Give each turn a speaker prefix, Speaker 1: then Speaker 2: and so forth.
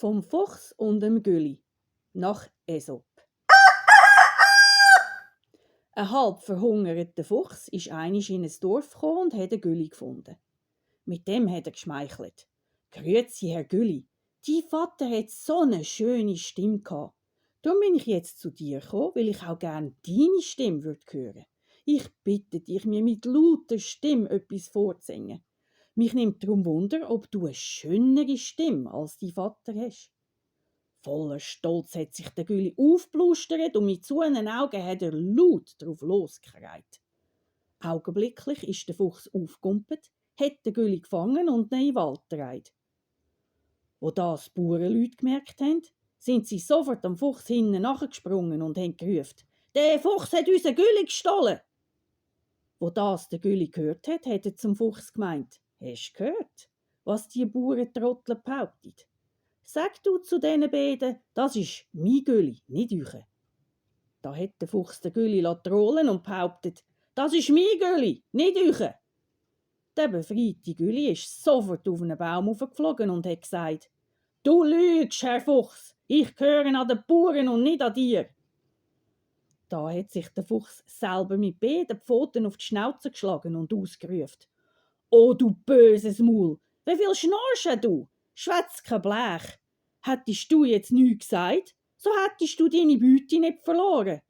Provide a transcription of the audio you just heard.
Speaker 1: Vom Fuchs und dem Gülli nach Esop. Ein halb verhungerter Fuchs ist einig in ein Dorf gekommen und hat einen Gülli gefunden. Mit dem hat er geschmeichelt. «Grüezi, Herr Gülli, dein Vater hat so eine schöne Stimme gehabt. Darum bin ich jetzt zu dir gekommen, weil ich auch gerne deine Stimme hören würde. Ich bitte dich, mir mit lauter Stimme etwas vorzusingen. Mich nimmt darum Wunder, ob du eine schönere Stimme als dein Vater hast.» Voller Stolz hat sich der Gülli aufblustert und mit zuenen Augen hat er laut drauf losgekreit. Augenblicklich ist der Fuchs aufgumpet, hat den Gülli gefangen und ihn in den Wald getragen. Wo das die Bauernleute gemerkt haben, sind sie sofort am Fuchs hinten nachgesprungen und haben gerufen: «Der Fuchs hat unseren Gülli gestohlen!» Wo das der Gülli gehört hat er zum Fuchs gemeint: «Hast du gehört, was die Bauerntrottel behaupten? Sag du zu diesen beiden, das ist mein Gülli, nicht eure.» Da hat der Fuchs den Gülli trollen und behauptet: «Das ist mein Gülli, nicht eure.» Der befreite Gülli ist sofort auf einen Baum aufgeflogen und hat gesagt: «Du lügst, Herr Fuchs, ich gehöre an den Bauern und nicht an dir.» Da hat sich der Fuchs selber mit beiden Pfoten auf die Schnauze geschlagen und ausgerufen: «Oh, du böses Maul, wie viel schnarchst du? Schwätz kein Blech. Hättest du jetzt nichts gesagt, so hättest du deine Beute nicht verloren.